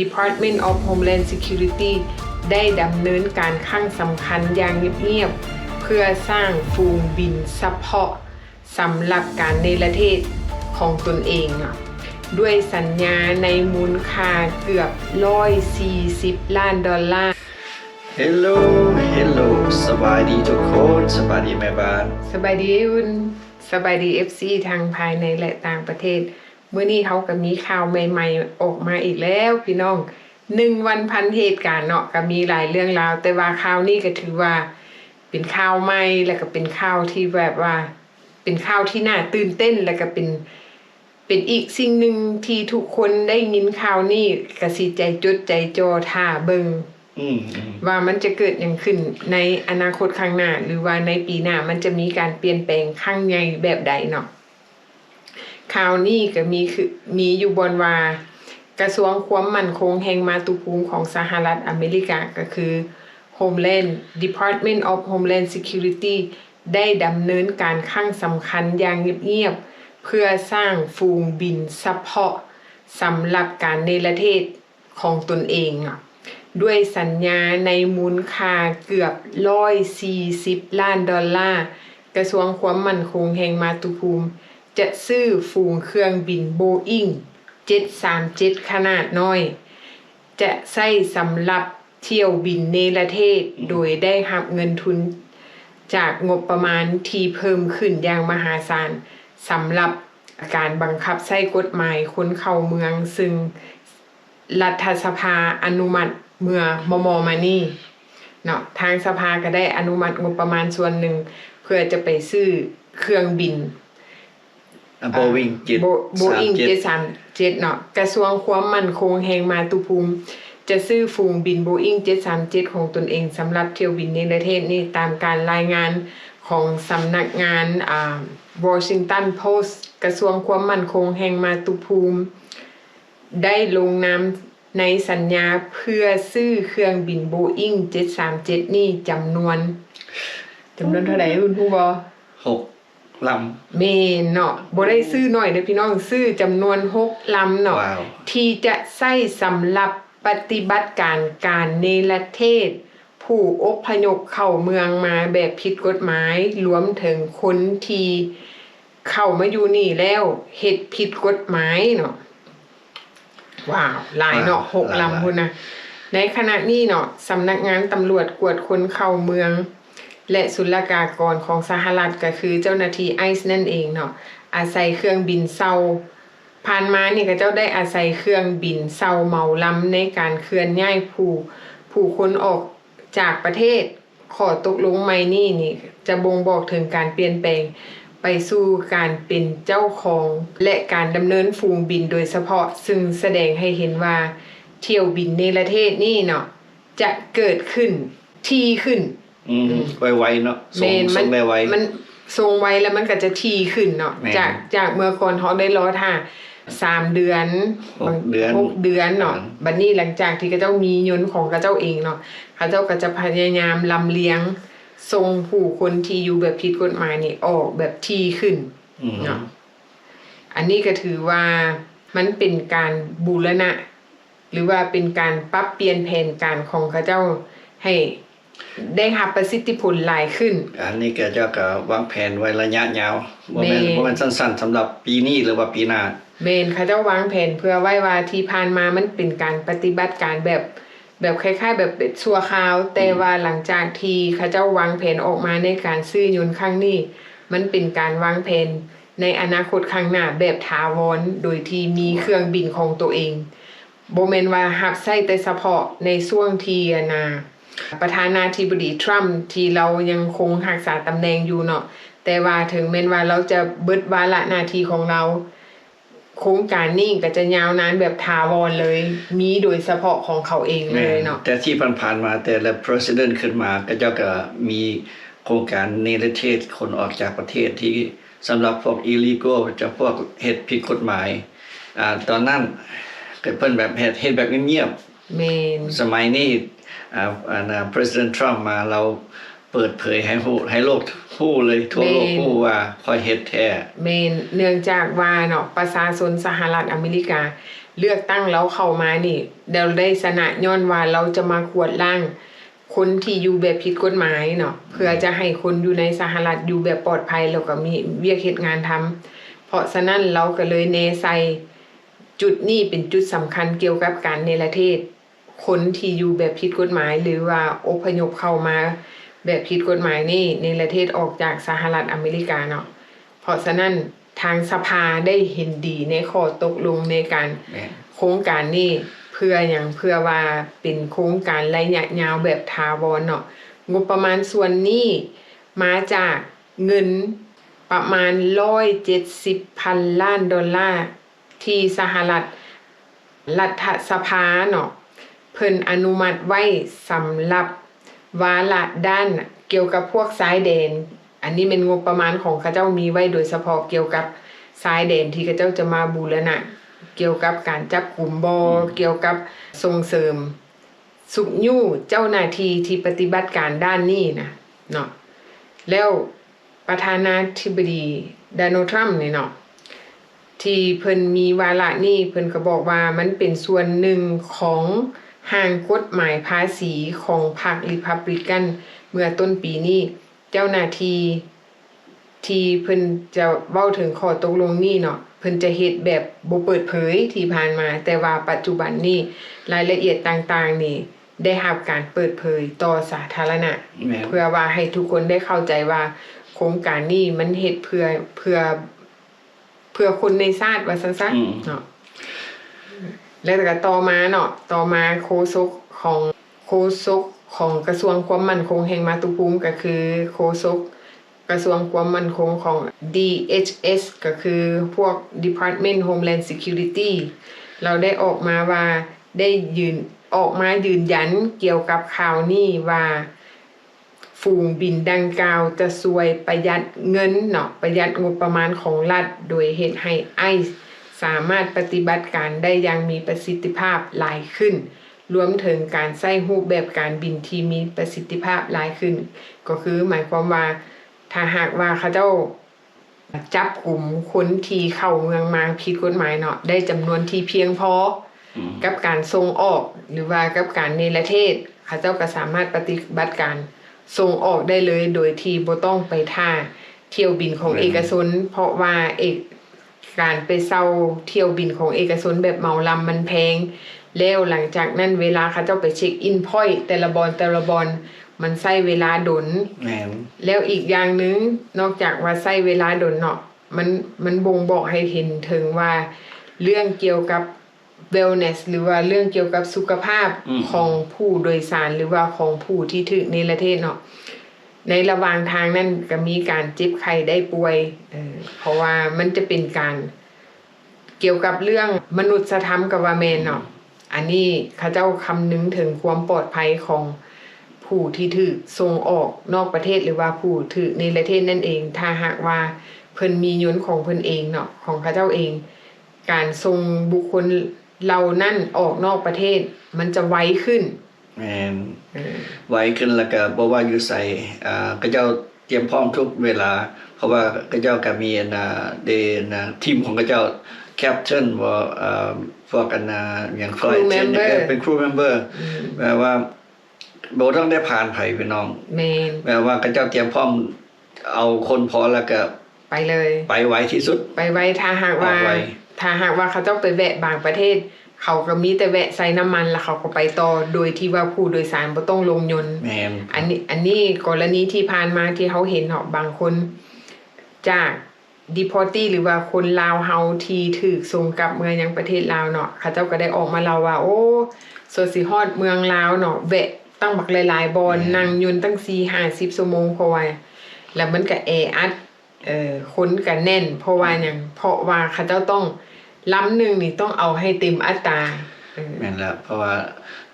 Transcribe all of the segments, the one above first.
Department of Homeland Security ໄດ້ດຳເນີນການຄັ້ງສຳຄັນຢ່າງງຽບໆ ເພື່ອສ້າງຝູງບິນສະເພາະ ສຳລັບການເນລະເທດຂອງຕົນເອງເນາະ ດ້ວຍສັນຍາໃນມູນຄ່າເກືອບຮ້ອຍສີ່ສິບລ້ານດອນລາ. Hello, hello. ສະບາຍດີທຸກຄົນ. ສະບາຍດີແມ່ບ້ານ. ສະບາຍດີອ້າຍອຸ່ນ. ສະບາຍດີ ເອັຟຊີ ທັງພາຍໃນ ແລະ ຕ່າງປະເທດ. ມື້ນີ້ເຮົາກໍມີຂ່າວໃໝ່ໆອອກມາອີກແລ້ວພີ່ນ້ອງ. ໜຶ່ງວັນພັນເຫດການເນາະ ກໍມີຫຼາຍເລື່ອງລາວ, ແຕ່ວ່າຂ່າວນີ້ກໍຖືວ່າເປັນຂ່າວໃໝ່ ແລ້ວກໍເປັນຂ່າວທີ່ແບບວ່າ ເປັນຂ່າວທີ່ໜ້າຕື່ນເຕັ້ນ ແລ້ວກໍເປັນ ເປັນອີກສິ່ງໜຶ່ງທີ່ທຸກຄົນໄດ້ຍິນຂ່າວນີ້ ກໍຊິໃຈຈົດໃຈຈ່ອຖ້າເບິ່ງ ອືມ ວ່າມັນຈະເກີດຫຍັງຂຶ້ນໃນອະນາຄົດຂ້າງໜ້າ ຫຼືວ່າໃນປີໜ້າ ມັນຈະມີການປ່ຽນແປງຄັ້ງໃຫຍ່ແບບໃດເນາະ. ຂ່າວນີ້ກໍມີຄື ມີຢູ່ບ່ອນວ່າ ກະຊວງຄວາມໝັ້ນຄົງແຫ່ງມາຕຸພູມຂອງສະຫະລັດອາເມລິກາ ກໍຄື Homeland Department of Homeland Security ໄດ້ດຳເນີນການຄັ້ງສຳຄັນຢ່າງງຽບໆ ເພື່ອສ້າງຝູງບິນສະເພາະສຳລັບການເນລະເທດ ຂອງຕົນເອງເນາະ ດ້ວຍສັນຍາໃນມູນຄ່າເກືອບຮ້ອຍສີ່ສິບລ້ານດອນລາ, ກະຊວງຄວາມໝັ້ນຄົງແຫ່ງມາຕຸພູມ ຈະຊື້ຝູງເຄື່ອງບິນໂບອິງເຈັດສາມເຈັດຂະໜາດນ້ອຍ ຈະໃຊ້ສຳລັບຖ້ຽວບິນເນລະເທດ ອືມ ໂດຍໄດ້ຮັບເງິນທຶນຈາກງົບປະມານທີ່ເພີ່ມຂຶ້ນຢ່າງມະຫາສານ ສຳລັບການບັງຄັບໃຊ້ກົດໝາຍຄົນເຂົ້າເມືອງ ຊຶ່ງ ລັດຖະສະພາອະນຸມັດເມື່ອມໍ່ໆມານີ້ເນາະ, ທາງສະພາກໍໄດ້ອະນຸມັດງົບປະມານສ່ວນໜຶ່ງ ເພື່ອຈະໄປຊື້ເຄື່ອງບິນ ອາ ໂບອິງ ເຈັດສາມເຈັດ ໂບ ໂບອິງ ເຈັດສາມເຈັດເນາະ. ກະຊວງຄວາມໝັ້ນຄົງແຫ່ງມາຕຸພູມ ຈະຊື້ຝູງບິນໂບອິງ ເຈັດສາມເຈັດ ຂອງຕົນເອງ ສຳລັບຖ້ຽວບິນເນລະເທດນີ້, ຕາມການລາຍງານຂອງສຳນັກງານ ອາ ວໍຊິງຕັນໂພສ. ກະຊວງຄວາມໝັ້ນຄົງແຫ່ງມາຕຸພູມ ໄດ້ລົງນາມໃນສັນຍາເພື່ອຊື້ເຄື່ອງບິນໂບອິງ ເຈັດສາມເຈັດນີ້ຈຳນວນ ຈຳນວນເທົ່າໃດ ຮຸ່ນຮູ້ບໍ່? ຫົກລຳ. ແມ່ນເນາະ, ບໍ່ໄດ້ຊື້ໜ້ອຍເດ້ພີ່ນ້ອງ, ຊື້ຈຳນວນຫົກລຳເນາະ ວ້າວ ທີ່ຈະໃຊ້ສຳລັບປະຕິບັດການ ການເນລະເທດຜູ້ອົບພະຍົບເຂົ້າເມືອງມາແບບຜິດກົດໝາຍ, ລວມເຖິງຄົນທີ່ ເຂົ້າມາຢູ່ນີ້ແລ້ວເຮັດຜິດກົດໝາຍເນາະ. ວ້າວ ຫຼາຍເນາະ ຫົກລຳພຸ້ນນະ. ໃນຂະນະນີ້ເນາະ ສຳນັກງານຕຳຫຼວດກວດຄົນເຂົ້າເມືອງ ແລະ ສຸລະກາກອນຂອງສະຫະລັດ ກໍຄືເຈົ້າໜ້າທີ່ໄອສ໌ນັ້ນເອງເນາະ ອາໄສເຄື່ອງບິນເຊົ່າ. ຜ່ານມານີ້ ເຂົາເຈົ້າໄດ້ອາໄສເຄື່ອງບິນເຊົ່າເໝົາລຳໃນການເຄື່ອນຍ້າຍຜູ້ ຜູ້ຄົນອອກຈາກປະເທດ. ຂໍ້ຕົກລົງໃໝ່ນີ້ນີ້ ຈະບົ່ງບອກເຖິງການປ່ຽນແປງໄປສູ່ການເປັນເຈົ້າຂອງ ແລະ ການດຳເນີນຝູງບິນໂດຍສະເພາະ, ຊຶ່ງສະແດງໃຫ້ເຫັນວ່າຖ້ຽວບິນເນລະເທດນີ້ເນາະ ຈະເກີດຂຶ້ນຖີ່ຂຶ້ນ. ອືມ ອືມ ໄວໆເນາະ. ແມ່ນ ສົ່ງໄວໆ ມັນສົ່ງໄວ ແລ້ວມັນກໍຈະຖີ່ຂຶ້ນເນາະ. ແມ່ນ ຈາກ ຈາກເມື່ອກ່ອນເຮົາໄດ້ລໍຖ້າ ສາມເດືອນ ຫົກເດືອນ ຫົກເດືອນເນາະ. ອືມ ບັດນີ້ຫຼັງຈາກທີ່ເຂົາເຈົ້າມີຍົນຂອງເຂົາເຈົ້າເອງເນາະ ເຂົາເຈົ້າກໍຈະພະຍາຍາມລຳລຽງສົ່ງຜູ້ຄົນທີ່ຢູ່ແບບຜິດກົດໝາຍນີ້ອອກແບບຖີ່ຂຶ້ນ ອືມ ເນາະ. ອັນນີ້ກໍຖືວ່າມັນເປັນການບູລະນະ ຫຼືວ່າເປັນການປັບປ່ຽນແຜນການຂອງເຂົາເຈົ້າໃຫ້ ໄດ້ຮັບປະສິດທິຜົນຫຼາຍຂຶ້ນ. ອັນນີ້ເຂົາເຈົ້າກໍວາງແຜນໄວ້ໄລຍະຍາວ ບໍ່ແມ່ນ ແມ່ນ ບໍ່ແມ່ນສັ້ນໆ ສຳລັບປີນີ້ ຫຼືວ່າປີໜ້າ. ແມ່ນ ເຂົາເຈົ້າວາງແຜນເພື່ອໄວ້ວ່າ ທີ່ຜ່ານມາມັນເປັນການປະຕິບັດການແບບ ແບບຄ້າຍໆ ແບບເປັນຊົ່ວຄາວ, ອືມ ແຕ່ວ່າຫຼັງຈາກທີ່ເຂົາເຈົ້າວາງແຜນອອກມາໃນການຊື້ຍົນຄັ້ງນີ້ ມັນເປັນການວາງແຜນໃນອະນາຄົດຂ້າງໜ້າແບບຖາວອນ ໂດຍທີ່ມີເຄື່ອງບິນຂອງໂຕເອງ. ບໍ່ແມ່ນວ່າຮັບໃຊ້ແຕ່ສະເພາະໃນຊ່ວງທີ່ ອັນນ່າ ປະທານາທິບໍດີທຣຳ ທີ່ລາວຍັງຄົງຮັກສາຕຳແໜ່ງຢູ່ເນາະ, ແຕ່ວ່າເຖິງແມ່ນວ່າລາວຈະເບິດວາລະໜ້າທີ່ຂອງລາວ, ໂຄງການນີ້ກໍຈະຍາວນານແບບຖາວອນເລີຍ, ມີໂດຍສະເພາະຂອງເຂົາເອງເລີຍເນາະ. ແມ່ນ, ແຕ່ທີ່ຜ່ານໆມາ ແຕ່ລະ president ຂຶ້ນມາ ເຂົາເຈົ້າກໍມີໂຄງການເນລະເທດຄົນອອກຈາກປະເທດທີ່ ສຳລັບພວກ illegal ຈະພວກເຮັດຜິດກົດໝາຍ. ອາ ຕອນນັ້ນກໍເພິ່ນແບບເຮັດ ເຮັດແບບງຽບໆ. ແມ່ນ. ສະໄໝນີ້ ອາ ອັນ ອາ President Trump ມາ ລາວເປີດເຜີຍໃຫ້ຮູ້ ໃຫ້ໂລກຮູ້ເລີຍ ທົ່ວໂລກ ແມ່ນ ຮູ້ວ່າຂ້ອຍເຮັດແທ້. ແມ່ນ. ເນື່ອງຈາກວ່າເນາະ ປະຊາຊົນສະຫະລັດອາເມລິກາ ເລືອກຕັ້ງລາວເຂົ້າມານີ້ ລາວໄດ້ຊະນະຍ້ອນວ່າລາວຈະມາກວາດລ້າງຄົນທີ່ຢູ່ແບບຜິດກົດໝາຍເນາະ ເພື່ອຈະໃຫ້ຄົນຢູ່ໃນສະຫະລັດຢູ່ແບບປອດໄພ ແລ້ວກໍມີວຽກເຮັດງານທຳ. ເພາະສະນັ້ນລາວກໍເລີຍແນໃສ່ຈຸດນີ້ເປັນຈຸດສຳຄັນກ່ຽວກັບການເນລະເທດ ຄົນທີ່ຢູ່ແບບຜິດກົດໝາຍ ຫຼືວ່າອົບພະຍົບເຂົ້າມາແບບຜິດກົດໝາຍນີ້ ເນລະເທດອອກຈາກສະຫະລັດອາເມລິກາເນາະ. ເພາະສະນັ້ນ ທາງສະພາໄດ້ເຫັນດີໃນຂໍ້ຕົກລົງໃນການ ແມ່ນ ໂຄງການນີ້ ເພື່ອຫຍັງ? ເພື່ອວ່າເປັນໂຄງການໄລຍະຍາວແບບຖາວອນເນາະ. ງົບປະມານສ່ວນນີ້ມາຈາກເງິນປະມານຮ້ອຍເຈັດສິບພັນລ້ານໂດລາ ທີ່ສະຫະລັດ ລັດຖະສະພາເນາະ ເພິ່ນອະນຸມັດໄວ້ສຳລັບວາລະດ້ານກ່ຽວກັບພວກຊາຍແດນ. ອັນນີ້ແມ່ນງົບປະມານຂອງເຂົາເຈົ້າມີໄວ້ໂດຍສະເພາະກ່ຽວກັບຊາຍແດນທີ່ເຂົາເຈົ້າຈະມາບູລະນະ ກ່ຽວກັບການຈັບກຸມບໍ ອືມ ກ່ຽວກັບສົ່ງເສີມຊຸກຍູ້ເຈົ້າໜ້າທີ່ທີ່ປະຕິບັດການດ້ານນີ້ນະເນາະ. ແລ້ວ ປະທານາທິບໍດີ ໂດນັລ ທຣຳ ນີ້ເນາະ ທີ່ເພິ່ນມີວາລະນີ້ ເພິ່ນກໍບອກວ່າມັນເປັນສ່ວນໜຶ່ງຂອງຮ່າງກົດໝາຍພາສີຂອງພັກຣີພັບບລິກັນ ເມື່ອຕົ້ນປີນີ້. ເຈົ້າໜ້າທີ່ທີ່ເພິ່ນຈະເວົ້າເຖິງຂໍ້ຕົກລົງນີ້ເນາະ ເພິ່ນຈະເຮັດແບບບໍ່ເປີດເຜີຍທີ່ຜ່ານມາ, ແຕ່ວ່າປັດຈຸບັນນີ້ ລາຍລະອຽດຕ່າງໆນີ້ ໄດ້ຮັບການເປີດເຜີຍຕໍ່ສາທາລະນະ ແມ່ນ ເພື່ອວ່າໃຫ້ທຸກຄົນໄດ້ເຂົ້າໃຈວ່າໂຄງການນີ້ມັນເຮັດເພື່ອ ເພື່ອ ເພື່ອຄົນໃນຊາດວ່າຊັ້ນຊະ ອືມ ເນາະ. ແລ້ວກໍຕໍ່ມາເນາະ ຕໍ່ມາໂຄສົກຂອງ ໂຄສົກຂອງກະຊວງຄວາມໝັ້ນຄົງແຫ່ງມາຕຸພູມ ກໍຄືໂຄສົກ ກະຊວງຄວາມໝັ້ນຄົງຂອງ ດີເອັດເອັດ ກໍຄືພວກ Department Homeland Security ລາວໄດ້ອອກມາວ່າ ໄດ້ຢືນ ອອກມາຢືນຢັນກ່ຽວກັບຂ່າວນີ້ວ່າ ຝູງບິນດັ່ງກ່າວຈະຊ່ວຍປະຢັດເງິນເນາະ, ປະຢັດງົບປະມານຂອງລັດ, ໂດຍເຮັດໃຫ້ໄອສສາມາດປະຕິບັດການໄດ້ຢ່າງມີປະສິດທິພາບຫຼາຍຂຶ້ນ, ລວມເຖິງການໃຊ້ຮູບແບບການບິນທີ່ມີປະສິດທິພາບຫຼາຍຂຶ້ນ. ກໍຄືໝາຍຄວາມວ່າ ຖ້າຫາກວ່າເຂົາເຈົ້າ ຈັບກຸມຄົນທີ່ເຂົ້າເມືອງມາຜິດກົດໝາຍເນາະ ໄດ້ຈຳນວນທີ່ພຽງພໍ ອືມ ກັບການສົ່ງອອກ ຫຼືວ່າກັບການເນລະເທດ, ເຂົາເຈົ້າກໍສາມາດປະຕິບັດການສົ່ງອອກໄດ້ເລີຍ ໂດຍທີ່ບໍ່ຕ້ອງໄປຖ້າຖ້ຽວບິນຂອງ ແມ່ນ ເອກະຊົນ, ເພາະວ່າເອກ ການໄປເຊົ່າຖ້ຽວບິນຂອງເອກະຊົນແບບເໝົາລຳມັນແພງ, ແລ້ວຫຼັງຈາກນັ້ນເວລາເຂົາເຈົ້າໄປເຊັກອິນພອຍແຕ່ລະບ່ອນ ແຕ່ລະບ່ອນ ມັນໃຊ້ເວລາດົນ. ແມ່ນ. ແລ້ວອີກຢ່າງໜຶ່ງ ນອກຈາກວ່າໃຊ້ເວລາດົນເນາະ ມັນ ມັນບົ່ງບອກໃຫ້ເຫັນເຖິງວ່າເລື່ອງກ່ຽວກັບ wellness ຫຼືວ່າເລື່ອງກ່ຽວກັບສຸຂະພາບ ອືມ ຂອງຜູ້ໂດຍສານ ຫຼືວ່າຂອງຜູ້ທີ່ຖືກເນລະເທດເນາະ ໃນລະຫວ່າງທາງນັ້ນກໍມີການເຈັບໄຂ້ໄດ້ປ່ວຍ ເອີ ເພາະວ່າມັນຈະເປັນການ ກ່ຽວກັບເລື່ອງມະນຸດສະທຳກໍວ່າແມ່ນເນາະ. ອັນນີ້ເຂົາເຈົ້າຄຳນຶງເຖິງຄວາມປອດໄພຂອງຜູ້ທີ່ຖືກສົ່ງອອກນອກປະເທດ ຫຼືວ່າຜູ້ຖືກເນລະເທດນັ້ນເອງ. ຖ້າຫາກວ່າເພິ່ນມີຍົນຂອງເພິ່ນເອງເນາະ ຂອງເຂົາເຈົ້າເອງ, ການສົ່ງບຸກຄົນເຫຼົ່ານັ້ນອອກນອກປະເທດ ມັນຈະໄວຂຶ້ນ. ແມ່ນ ເອີ ໄວຂຶ້ນ ແລ້ວກະບໍ່ວ່າຢູ່ໃສ ອ່າ ເຂົາເຈົ້າຕຽມພ້ອມທຸກເວລາ ເພາະວ່າເຂົາເຈົ້າກະມີອັນນ່າ ເດ ອັນນ່າ ທີມຂອງເຂົາເຈົ້າ captain ບໍ່ ເອີ ພວກອັນນ່າ ຫຍັງ crew member ເອີ ເປັນ crew member ອືມ ແບບວ່າບໍ່ຕ້ອງໄດ້ຜ່ານໃຜ ພີ່ນ້ອງ ແມ່ນ ແບບວ່າເຂົາເຈົ້າຕຽມພ້ອມ ເອົາຄົນພໍແລ້ວກະໄປເລີຍ ໄປໄວທີ່ສຸດ ໄປໄວ. ຖ້າຫາກວ່າ ອອກໄວ ຖ້າຫາກວ່າເຂົາເຈົ້າໄປແວະບາງປະເທດ ເຂົາກໍມີແຕ່ແວະໃສ່ນ້ຳມັນ ແລ້ວເຂົາກໍໄປຕໍ່ ໂດຍທີ່ວ່າຜູ້ໂດຍສານບໍ່ຕ້ອງລົງຍົນ. ແມ່ນ ອັນນີ້ ອັນນີ້ກໍລະນີທີ່ຜ່ານມາທີ່ເຮົາເຫັນເນາະ ບາງຄົນຈາກ deportee ຫຼືວ່າຄົນລາວເຮົາທີ່ຖືກສົ່ງກັບເມືອຍັງປະເທດລາວເນາະ ເຂົາເຈົ້າກໍໄດ້ອອກມາເລົ່າວ່າ ໂອ້ ສ່ວນຊິຮອດເມືອງລາວເນາະ ແວະຕັ້ງບັກຫຼາຍໆບ່ອນ ແມ່ນ ນັ່ງຍົນຕັ້ງສີ່ຫ້າສິບຊົ່ວໂມງ ເພາະວ່າ ແລ້ວມັນກໍແອອັດ ເອີ ຄົນກໍແໜ້ນ ເພາະວ່າຫຍັງ ເພາະວ່າເຂົາເຈົ້າຕ້ອງ ລຳໜຶ່ງນີ້ຕ້ອງເອົາໃຫ້ເຕັມອັດຕາ. ເອີ ແມ່ນແລ້ວ ເພາະວ່າ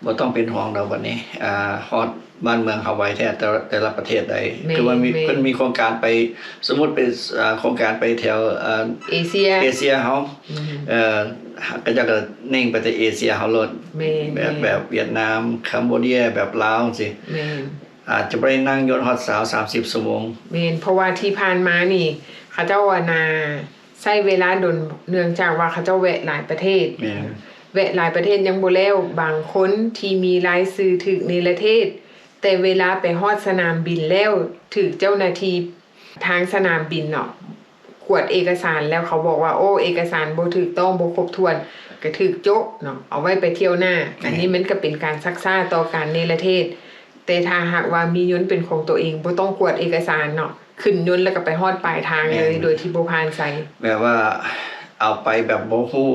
ບໍ່ຕ້ອງເປັນຫ່ວງດອກບັດນີ້ ອ່າ ຮອດບ້ານເມືອງເຮົາໄວແທ້ ແຕ່ ແຕ່ລະປະເທດໃດ ແມ່ນ ຄືວ່າມີ ແມ່ນ ເພິ່ນມີໂຄງການໄປ ສົມມຸດໄປ ອ່າ ໂຄງການໄປແຖວ ອ່າ ເອເຊຍ ເອເຊຍເຮົາ ອືມ ເອີ ເຂົາເຈົ້າກໍເໜັງໄປແຕ່ເອເຊຍເຮົາໂລດ ແມ່ນ ແບບ ແມ່ນ ແບບຫວຽດນາມ ຄຳໂບເດຍ ແບບລາວຈັ່ງຊີ້ ແມ່ນ ອາດຈະບໍ່ໄດ້ນັ່ງຍົນຮອດຊາວສາມສິບຊົ່ວໂມງ. ແມ່ນ ເພາະວ່າທີ່ຜ່ານມານີ້ ເຂົາເຈົ້າ ອັນນ່າ ໃຊ້ເວລາດົນ ເນື່ອງຈາກວ່າເຂົາເຈົ້າແວະຫຼາຍປະເທດ. ແມ່ນ. ແວະຫຼາຍປະເທດຍັງບໍ່ແລ້ວ, ບາງຄົນທີ່ມີລາຍຊື່ຖືກເນລະເທດ, ແຕ່ເວລາໄປຮອດສະໜາມບິນແລ້ວ ຖືກເຈົ້າໜ້າທີ່ທາງສະໜາມບິນເນາະ ກວດເອກະສານແລ້ວເຂົາບອກວ່າ ໂອ້ ເອກະສານບໍ່ຖືກຕ້ອງ ບໍ່ຄົບຖ້ວນ ກະຖືກໂຈະເນາະ ເອົາໄວ້ໄປທ່ຽວໜ້າ. ແມ່ນ. ອັນນີ້ມັນກະເປັນການຊັກຊ້າຕໍ່ການເນລະເທດ, ແຕ່ຖ້າຫາກວ່າມີຍົນເປັນຂອງໂຕເອງ ບໍ່ຕ້ອງກວດເອກະສານເນາະ, ຂຶ້ນຍົນແລ້ວກະໄປຮອດປາຍທາງເລີຍ ແມ່ນ. ໂດຍທີ່ບໍ່ຜ່ານໃສ. ແບບວ່າເອົາໄປແບບບໍ່ຮູ້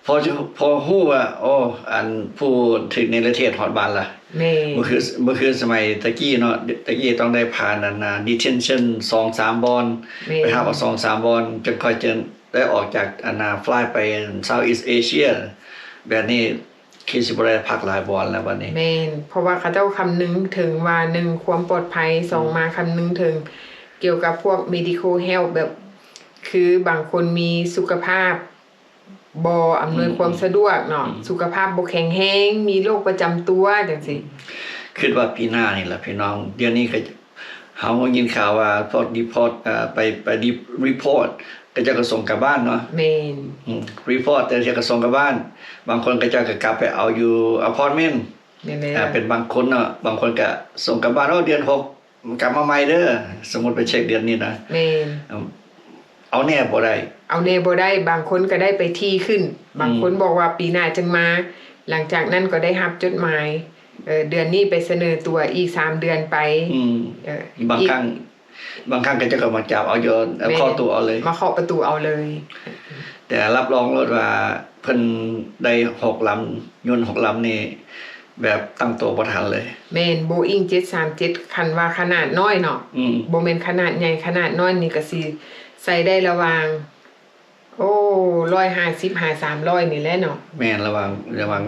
ພໍ ພໍຮູ້ວ່າ ໂອ້ ອັນ ຜູ້ຖືກເນລະເທດຮອດບ້ານລະ. ແມ່ນ. ບໍ່ຄື ບໍ່ຄືສະໄໝຕະກີ້ເນາະ, ຕະກີ້ຕ້ອງໄດ້ຜ່ານອັນນາ detention ສອງສາມບ່ອນ, ແມ່ນ. ໄປຮັບເອົາສອງສາມບ່ອນ ຈົນຄ່ອຍຈະໄດ້ອອກຈາກອັນນາ flight ໄປ Southeast Asia. ແບບນີ້ຄືຊິບໍ່ໄດ້ພັກຫຼາຍບ່ອນແລ້ວບັດນີ້. ແມ່ນ, ເພາະວ່າເຂົາເຈົ້າຄຳນຶງເຖິງວ່າ ໜຶ່ງ ຄວາມປອດໄພ, ສອງ ອືມ ມາຄຳນຶງເຖິງກ່ຽວກັບພວກ medical health ແບບ ຄືບາງຄົນມີສຸຂະພາບ ບໍ່ອຳນວຍ ອືມ ຄວາມສະດວກເນາະ, ອືມ ສຸຂະພາບບໍ່ແຂງແຮງ, ມີໂລກປະຈຳຕົວຈັ່ງຊີ້. ຄິດວ່າປີໜ້ານີ້ລະພີ່ນ້ອງ, ດຽວນີ້ກະເຮົາໄດ້ຍິນຂ່າວວ່າພວກ deport ເອີ ໄປ ໄປ report ເຂົາເຈົ້າກະສົ່ງກັບບ້ານເນາະ. ແມ່ນ. ອືມ report ແຕ່ເຂົາເຈົ້າກະສົ່ງກັບບ້ານ, ບາງຄົນເຂົາເຈົ້າກະກັບໄປເອົາຢູ່ apartment. ແມ່ນແລ້ວ. ເປັນບາງຄົນເນາະ, ບາງຄົນກະສົ່ງກັບບ້ານ, ໂອ້ ເດືອນຫົກ ກັບມາໃໝ່ເດີ, ສົມມຸດໄປເຊັກເດືອນນີ້ນະ. ແມ່ນ. ເອົາແນ່ບໍ່ໄດ້ ເອົາແນ່ບໍ່ໄດ້, ບາງຄົນກະໄດ້ໄປຖີ່ຂຶ້ນ, ບາງຄົນ ອືມ ບອກວ່າປີໜ້າຈຶ່ງມາ, ຫຼັງຈາກນັ້ນກໍໄດ້ຮັບຈົດໝາຍ ເອີ ເດືອນນີ້ໄປສະເໜີຕົວອີກສາມເດືອນໄປ. ອືມ ເອີ ບາງຄັ້ງ ບາງຄັ້ງເຂົາເຈົ້າກະມາຈັບເອົາຢູ່ ເອີ ແມ່ນ ເຄາະຕູ້ເອົາເລີຍ ມາເຄາະປະຕູເອົາເລີຍ. ແຕ່ຮັບຮອງໂລດວ່າເພິ່ນໄດ້ຫົກລຳ, ຍົນຫົກລຳນີ້ ແບບຕັ້ງໂຕບໍ່ທັນເລີຍ. ແມ່ນ, Boeing ເຈັດສາມເຈັດ ຄັນວ່າຂະໜາດນ້ອຍເນາະ, ອືມ ບໍ່ແມ່ນຂະໜາດໃຫຍ່, ຂະໜາດນ້ອຍນີ້ກະຊິໃສ່ໄດ້ລະຫວ່າງ ໂອ້ ຮ້ອຍຫ້າສິບຫາສາມຮ້ອຍນີ້ແຫຼະເນາະ. ແມ່ນ, ລະຫວ່າງ ລະຫວ່າງ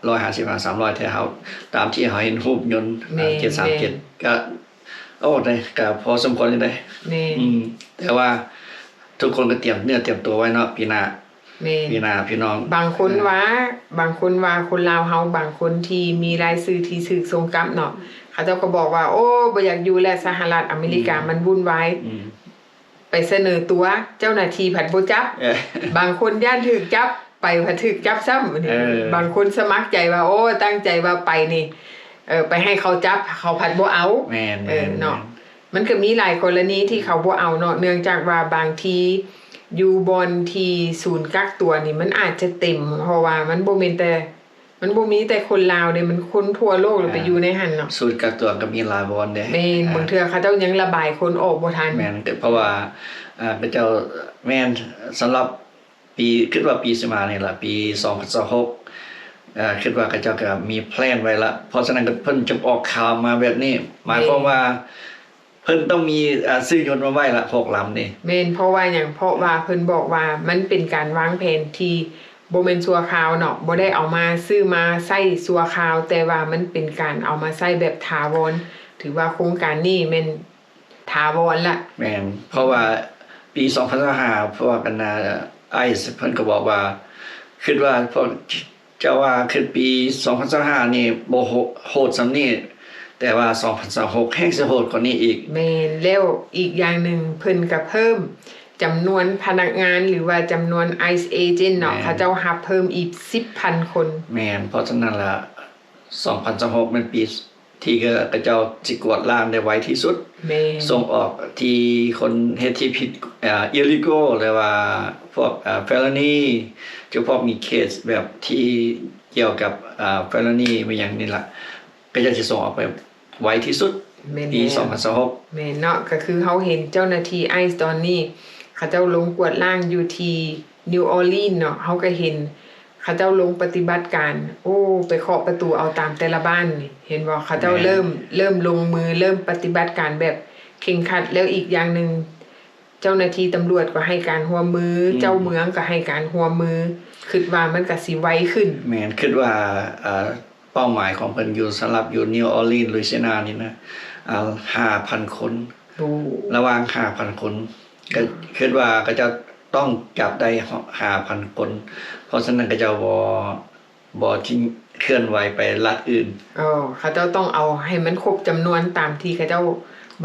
ຮ້ອຍຫ້າສິບຫາສາມຮ້ອຍ ແທ້ເຮົາ ຕາມທີ່ເຮົາເຫັນຮູບຍົນ ແມ່ນ ເຈັດສາມເຈັດ ແມ່ນ ກະ ໂອ້ ໄດ້ ກະພໍສົມຄວນຢູ່ເດ້. ແມ່ນ. ອືມ ແຕ່ວ່າທຸກຄົນກະຕຽມເນື້ອຕຽມຕົວໄວ້ເນາະ ປີໜ້າ. ແມ່ນ. ປີໜ້າພີ່ນ້ອງ ບາງຄົນວ່າ ເອີ ບາງຄົນວ່າຄົນລາວເຮົາ ບາງຄົນທີ່ມີລາຍຊື່ທີ່ຖືກສົ່ງກັບເນາະ ເຂົາເຈົ້າກະບອກວ່າ ໂອ້ ບໍ່ຢາກຢູ່ແລ້ວ ສະຫະລັດອາເມລິກາ ອືມ ມັນວຸ່ນວາຍ ອືມ ໄປສະເໜີຕົວ ເຈົ້າໜ້າທີ່ພັດບໍ່ຈັບ ເອີ ບາງຄົນຢ້ານຖືກຈັບ ໄປພັດຖືກຈັບຊ້ຳ. ເອີ ບາງຄົນສະໝັກໃຈວ່າ ໂອ້ ຕັ້ງໃຈວ່າໄປນີ້ ເອີ ໄປໃຫ້ເຂົາຈັບ ເຂົາພັດບໍ່ເອົາ. ແມ່ນ ເອີ ແມ່ນ ເນາະ ແມ່ນ. ມັນກະມີຫຼາຍກໍລະນີທີ່ເຂົາບໍ່ເອົາເນາະ ເນື່ອງຈາກວ່າບາງທີຢູ່ບ່ອນທີ່ສູນກັກຕົວນີ້ ມັນອາດຈະເຕັມ ເພາະວ່າມັນບໍ່ແມ່ນແຕ່ ມັນບໍ່ມີແຕ່ຄົນລາວເດ້ ມັນຄົນທົ່ວໂລກລະ ອ່າ ໄປຢູ່ໃນຫັ້ນເນາະ. ສູນກັກຕົວກະມີຫຼາຍບ່ອນເດ້. ແມ່ນ ອ່າ ບາງເທື່ອເຂົາເຈົ້າຍັງລະບາຍຄົນອອກບໍ່ທັນ. ແມ່ນ ເພາະວ່າ ອ່າ ເຂົາເຈົ້າ ແມ່ນ ສຳລັບ ປີ ຄິດວ່າປີຊິມານີ້ລະ ປີສອງພັນຊາວຫົກ ເອີ ຄິດວ່າເຂົາເຈົ້າກະມີແພລນໄວ້ລະ ເພາະສະນັ້ນກະເພິ່ນຈຶ່ງອອກຂ່າວມາແບບນີ້ ໝາຍຄວາມວ່າ ແມ່ນ ເພິ່ນຕ້ອງມີ ອາ ຊື້ຍົນມາໄວ້ລະ ຫົກລຳນີ້. ແມ່ນ ເພາະວ່າຫຍັງ? ເພາະວ່າເພິ່ນບອກວ່າມັນເປັນການວາງແຜນທີ່ບໍ່ແມ່ນຊົ່ວຄາວເນາະ ບໍ່ໄດ້ເອົາມາ ຊື້ມາໃຊ້ຊົ່ວຄາວ ແຕ່ວ່າມັນເປັນການເອົາມາໃຊ້ແບບຖາວອນ ຖືວ່າໂຄງການນີ້ແມ່ນ ຖາວອນລະ. ແມ່ນ ເພາະວ່າປີສອງພັນຊາວຫ້າ ພວກອັນນາ ICE ເພິ່ນກະບອກວ່າ ຄິດວ່າພວກເຈົ້າວ່າ ຄິດປີສອງພັນຊາວຫ້ານີ້ບໍ່ໂຫດ ໂຫດສ່ຳນີ້ ແຕ່ວ່າສອງພັນຊາວຫົກແຮ່ງຊິໂຫດກວ່ານີ້ອີກ. ແມ່ນ ແລ້ວອີກຢ່າງໜຶ່ງ ເພິ່ນກະເພີ່ມຈຳນວນພະນັກງານ ຫຼືວ່າຈຳນວນ ICE agent ເນາະ ແມ່ນ ເຂົາເຈົ້າຮັບເພີ່ມອີກສິບພັນຄົນ. ແມ່ນ ເພາະສະນັ້ນລະ ສອງພັນຊາວຫົກແມ່ນປີ ທີ່ ເຂົາເຈົ້າຊິກວາດລ້າງໄດ້ໄວທີ່ສຸດ. ແມ່ນ ສົ່ງອອກທີ່ຄົນເຮັດທີ່ຜິດ ເອີ illegal ຫຼືວ່າພວກ ເອີ felony ຈຳພວກມີເຄສແບບທີ່ກ່ຽວກັບ ເອີ felony ແມ່ນຫຍັງນີ້ລະ ເຂົາເຈົ້າຊິສົ່ງອອກໄປໄວທີ່ສຸດ. ແມ່ນ ປີ ແມ່ນ ສອງພັນຊາວຫົກ. ແມ່ນເນາະ ກະຄືເຮົາເຫັນເຈົ້າໜ້າທີ່ ICE ຕອນນີ້ ເຂົາເຈົ້າລົງກວາດລ້າງຢູ່ທີ່ New Orleans ເນາະ ເຮົາກະເຫັນ ເຂົາເຈົ້າລົງປະຕິບັດການ ໂອ້ ໄປເຄາະປະຕູເອົາຕາມແຕ່ລະບ້ານນີ້ ເຫັນບໍ່? ເຂົາເຈົ້າ ແມ່ນ ເລີ່ມ ເລີ່ມລົງມື ເລີ່ມປະຕິບັດການແບບເຄັ່ງຄັດ ແລ້ວອີກຢ່າງໜຶ່ງ ເຈົ້າໜ້າທີ່ຕຳຫຼວດກໍໃຫ້ການຮ່ວມມື ອືມ ເຈົ້າເມືອງກໍໃຫ້ການຮ່ວມມື ຄິດວ່າມັນກະຊິໄວຂຶ້ນ. ແມ່ນ ຄິດວ່າ ເອີ ເປົ້າໝາຍຂອງເພິ່ນຢູ່ ສຳລັບຢູ່ New Orleans Louisiana ນີ້ນະ ເອີ ຫ້າພັນຄົນ. ໂອ້ ລະຫວ່າງຫ້າພັນຄົນ ກະ ອືມ ຄິດວ່າເຂົາເຈົ້າຕ້ອງຈັບໄດ້ຫ້າພັນຄົນ ເພາະສະນັ້ນເຂົາເຈົ້າບໍ່ ບໍ່ທີ່ເຄື່ອນໄຫວໄປລັດອື່ນ. ອໍ ເຂົາເຈົ້າຕ້ອງເອົາໃຫ້ມັນຄົບຈຳນວນຕາມທີ່ເຂົາເຈົ້າ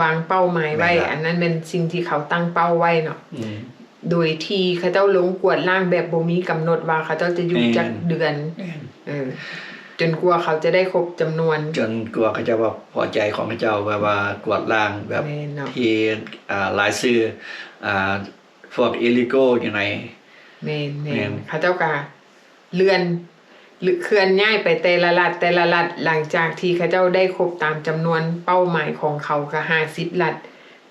ວາງເປົ້າໝາຍໄວ້. ແມ່ນລະ ອັນນັ້ນແມ່ນສິ່ງທີ່ເຂົາຕັ້ງເປົ້າໄວ້ເນາະ. ອືມ ໂດຍທີ່ເຂົາເຈົ້າລົງກວດລ້າງແບບບໍ່ມີກຳນົດວ່າເຂົາເຈົ້າຈະຢູ່ ແມ່ນ ຈັກເດືອນ ແມ່ນ ເອີ ຈົນກວ່າເຂົາຈະໄດ້ຄົບຈຳນວນ ຈົນກວ່າເຂົາເຈົ້າວ່າພໍໃຈຂອງເຂົາເຈົ້າ ແບບວ່າກວດລ້າງແບບ ແມ່ນເນາະ ທີ່ ອ່າ ລາຍຊື່ ອ່າ ພວກ illegal ຢູ່ໃນ ແມ່ນໆ ແມ່ນ ເຂົາເຈົ້າກະເລື່ອນ ເຄື່ອນຍ້າຍໄປແຕ່ລະລັດ ແຕ່ລະລັດ ຫຼັງຈາກທີ່ເຂົາເຈົ້າໄດ້ຄົບຕາມຈຳນວນເປົ້າໝາຍຂອງເຂົາກະຫ້າສິບລັດ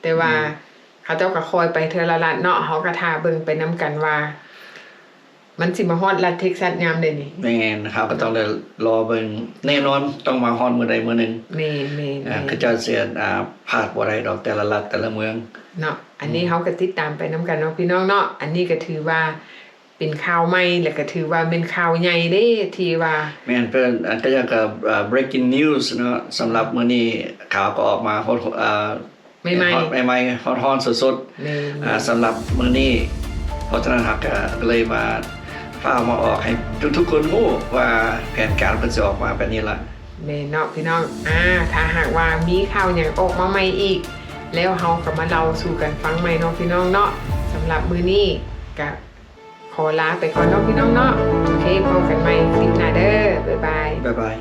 ແຕ່ວ່າ ອືມ ເຂົາເຈົ້າກະຄ່ອຍໄປເທື່ອລະລັດເນາະ ເຮົາກະຖ້າເບິ່ງໄປນຳກັນວ່າ ມັນຊິມາຮອດລັດເທັກຊັສຍາມໃດນີ້ ແມ່ນ ເຮົາກະຕ້ອງໄດ້ລໍເບິ່ງ ແນ່ນອນຕ້ອງມາຮອດມື້ໃດມື້ໜຶ່ງ ແມ່ນໆໆ ເຂົາເຈົ້າຊິ ອ່າ ພາດບໍ່ໄດ້ດອກ ແຕ່ລະລັດແຕ່ລະເມືອງ ເນາະ ອັນນີ້ ອືມ ເຮົາກະຕິດຕາມໄປນຳກັນເນາະ ພີ່ນ້ອງເນາະ ອັນນີ້ກະຖືວ່າ ເປັນຂ່າວໃໝ່ ແລະກະຖືວ່າແມ່ນຂ່າວໃຫຍ່ເດ້ ທີ່ວ່າ ແມ່ນ ເພິ່ນ ອັນກະຍັງກະ ເອີ breaking news ເນາະ ສຳລັບມື້ນີ້ຂ່າວກະອອກມາຮອດ ເອີ ໃໝ່ໆ ຮອດ ໃໝ່ໆ ຮ້ອນໆ ສົດໆ ແມ່ນໆ ອ່າ ສຳລັບມື້ນີ້ ເພາະສະນັ້ນເຮົາກະເລີຍມາ ຟ້າວມາອອກໃຫ້ທຸກໆຄົນຮູ້ວ່າແຜນການເພິ່ນຊິອອກມາແບບນີ້ລະ ແມ່ນເນາະ ພີ່ນ້ອງ ອ່າ ຖ້າຫາກວ່າມີຂ່າວຫຍັງອອກມາໃໝ່ອີກ ແລ້ວເຮົາກະມາເລົ່າສູ່ກັນຟັງໃໝ່ເນາະ ພີ່ນ້ອງເນາະ ສຳລັບມື້ນີ້ກະ ຂໍລາໄປກ່ອນເນາະ ພີ່ນ້ອງເນາະ ໂອເຄ ພົບກັນໃໝ່ຄລິບໜ້າເດີ ບາຍບາຍ ບາຍບາຍ.